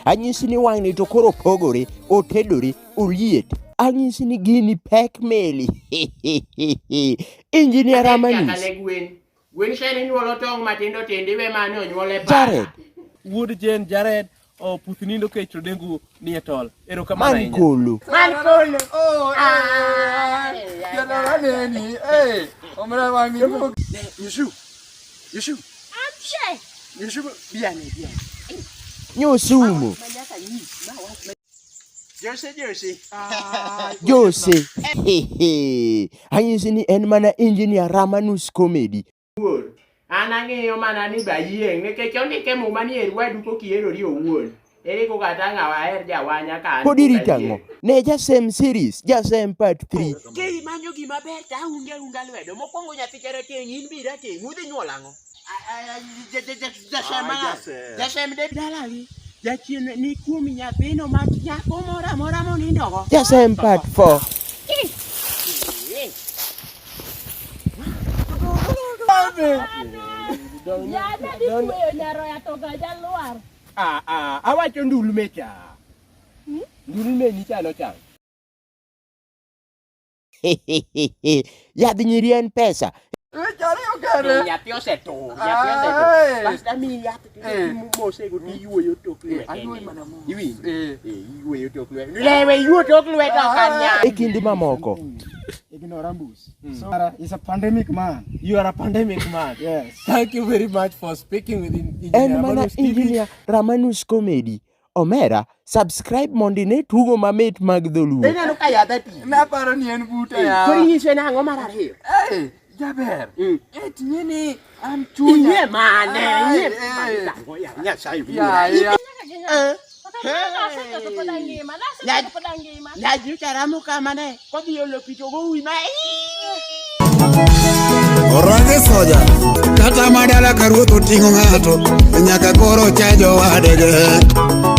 Anyisi ni wang'ni to koro pogore, otedore, oliet. Anyisi ni gini pek meli. Engineer Nyaka Ramanus. ne gwen. Gwen sani nyuolo tong' matindo tindo iwe mane onyuol e pala. Jared. Wuod Jane Jared oputh nindo kech to dengu nie tol. Erokamano Man ahinya. kolo. Man kolo. Oh, jadala neni, eh, omera wang'i pok. Yusuf. Yusuf. Yusuf biane biane. Nyosumo. Jose Jose. Jose. Anyisi ni en mana Engineer Ramanus Comedy. An ang'iyo mana ni bayieng' nikech ondike muma ni her wadu kokiherori owuon. Ere kaka tang' aher jawanya ka an Pod pok irito ang'o? ayieng'. Ne Jasem series, Jasem part 3. Kimanyo gima ber to aunge aunga lwedo. Mokwongo nyathi jarateng' in be irateng' udhi nyuol ang'o? Jasem Jasem de dalagi. Jachien ni kuom nyathino ma nyako moro amora monindogo. Jasem part 4. Yadha ditweyo nyaroya to gaja lwar. Ah, ah, awacho ndulme cha. Ndulme ni chalo chang. Yadh nyiri en pesa. Chare okere. Nyathi osetur, nyathi osetur. Ai. Bas amiyi yath Eh. mosego tiyuoyo tok lwete. Ayuoyo mana mos. Iwinjo? Eh. Eh, iyuoyo tok lwete. Lewe yuo tok lwete ok an nyal. E kinde mamoko. Ignoramus. So it's a pandemic man. You are a pandemic man. Yes. Thank you very much for speaking with Engineer En mana Ramanus TV. Engineer Ramanus Comedy. Omera, subscribe mondo ine tugo mamit mag dholuo. Ineno ka yadha ti. Naparo ni en buta Koro yawa. inyise nang'o mar ariyo? Eh, jaber. Mm. Eh, ting'e ni an chunya. Ing'e mane? Ai, Ing'e eh. mane? Ang'o ya Nyasaye Ya, wuora. ya. Naseketho pod angima, naseketho pod angima. Najuta ramo kama ne kodhi olo pi to gowi ma Orange soja kata madala ka ruoth oting'o ng'ato nyaka koro cha jowadege.